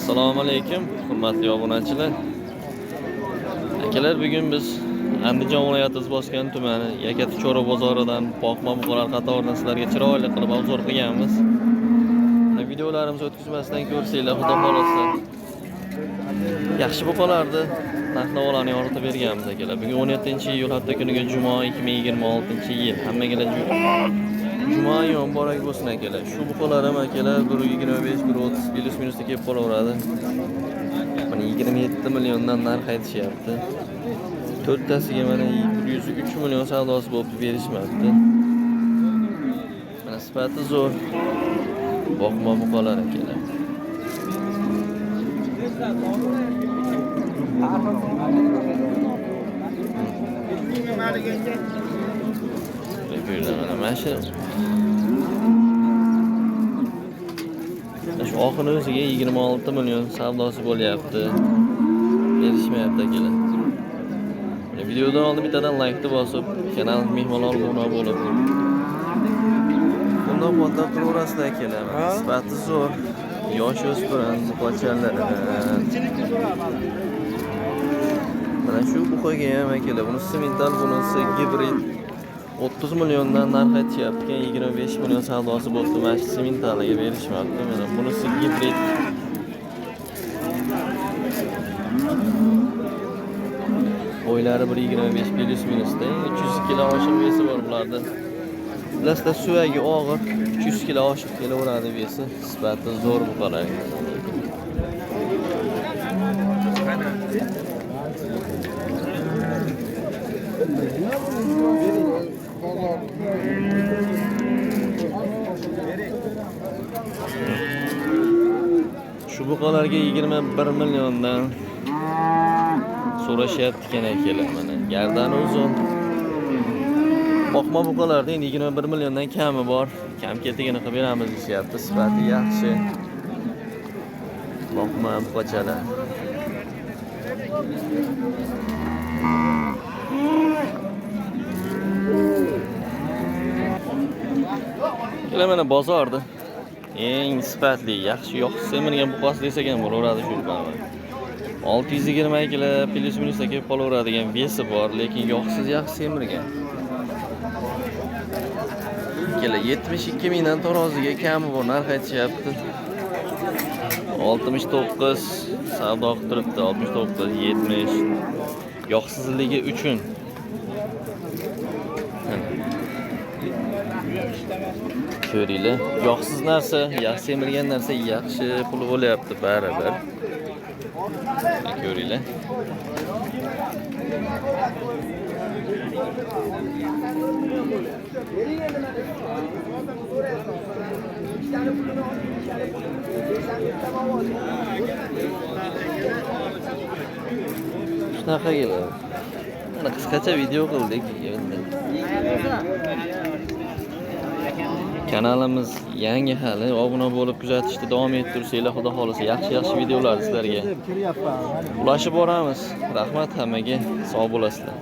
Assalomu alaykum, hurmatli obunachilar. Akalar, bugun biz Andijon viloyati Izboskan tumani Yakati Chori bozoridan boqma buqalar qatoridan sizlarga chiroyli qilib obzor qilganmiz. Mana videolarimizni o'tkazmasdan ko'rsanglar, xudo xolasa. Yaxshi buqalarni narx-navolarni yoritib berganmiz akalar. Bugun 17-iyul hafta kuniga juma 2026-yil. Hammaga juma muborak bo'lsin akalar. Shu buqalar ham akalar 1.25, 1.30 плюс minusda kelib qolaveradi. Mana 27 milliondan narx aytishyapti. To'rttasiga mana 103 million savdosi bo'libdi, berishmabdi. Mana sifati zo'r. Boqma buqalar akalar. Bu yerda mana shu oxiri o'ziga 26 million savdosi bo'lyapti. Berishmayapti akalar. Mana videodan oldin bittadan laykni bosib, kanal mehmonlar obuna bo'lib, qo'llab-quvvatlab turaverasizlar akalar. Mana sifati zo'r. Yosh o'spirin buqachalar. Mana shu buqaga ham akalar, bunisi semental, bunisi gibrid. 30 milliondan narx aytishyapti ekan, 25 million savdosi bo'libdi. Mana shu sementaliga berishmabdi. Mana bunisi gibrid. Bo'ylari 1.25 плюс minusda, 300 kilo oshiq vesi bor bularda. Bilasizlar, suvagi og'ir, 300 kilo oshiq kelaveradi vesi. Sifati zo'r buqalar. Shu buqalarga 21 milliondan so'rashyapti ekan akalar. Mana gardani uzun. Boqma buqalarda endi 21 milliondan kami bor. Kam ketigini qilib beramiz deyishyapti. Sifati yaxshi. Boqma buqachalar. Kelar mana bozorda eng sifatli, yaxshi yoqsi semirgan buqasi desak ham bo'laveradi shu buqani. 620 kilo плюс minusda kelib qolaveradigan vesi bor, lekin yoqsiz yaxshi semirgan. Kela 72 mingdan taroziga kami bor narx aytishyapti. 69 savdo qilib turibdi, 69 70 yoqsizligi uchun. Ko'ringlar, yoqsiz narsa, yaxshi semirgan narsa yaxshi pul bo'lyapti baribir. Ko'ringlar. Shunaqa keladi. Mana qisqacha video qildik endi. Kanalimiz yangi hali, obuna bo'lib kuzatishda davom ettirsanglar, xudo xolasa yaxshi-yaxshi videolar sizlarga ulashib boramiz. Rahmat hammaga, sog' bo'lasizlar.